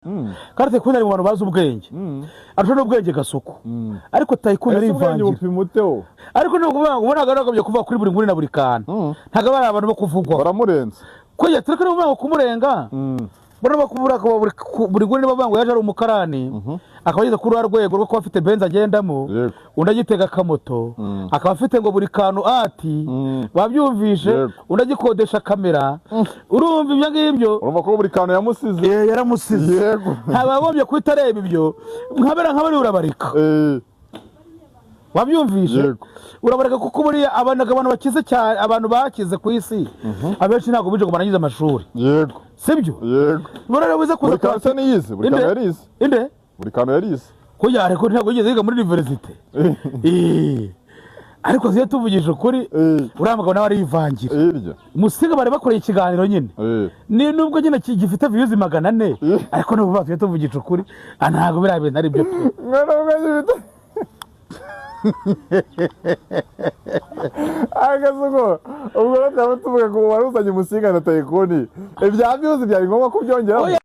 Kandi Tycoon ari mu bantu bazi ubwenge, arusha n'ubwenge Gasuku, ariko Tycoon Ese ubwenge arivangira. Bupima ute wo? Ariko ni ukuvuga ngo ntabwo ari kuvuga kuri buri nguni na buri kantu, ntabwo ari abantu bo kuvugwaho. Baramurenze. Kujya turi kuvuga ngo kumurenga, mbona bakubura buri nguni, bavuga ngo yaje ari umukarani, akaba ageze kuri rwa rwego rwo kuba afite Benz agendamo, undi agitega akamoto, akaba afite ngo buri kantu ati wabyumvishe, undi agikodesha kamera. Urumva ibyo ngibyo? Urumva ko buri kantu yamusize. Yaramusize. Ntabwo yagombye guhita areba ibyo nkabera nk'abari, urabareka. Wabyumvishe? Yego. Urabareka, kuko buriya abantu bakize cyane, abantu bakize ku isi abenshi ntabwo bije ngo barangize amashuri. Sibyo? Yego. Buriya wize kuza Buri kantu se niyize? Buri Inde? kantu yarize? Inde? Buri kantu yarize. Kujya, ariko ntabwo yigeze yiga muri université. Ariko siyo, tuvugije ukuri, uriya mugabo nawe arivangira. Hirya. Musinga bari bakoreye ikiganiro nyine, ni nubwo nyine gifite views 400, ariko n'ubu batuye, tuvugisha ukuri, ntabwo biriya bintu ari byo pe. Mwana w'ubwenge bita Agasuku, ubwo rero twaba tuvuga ku wari uzanye Musinga na Tycoon, ibya views byari ngombwa kubyongeramo? Oya.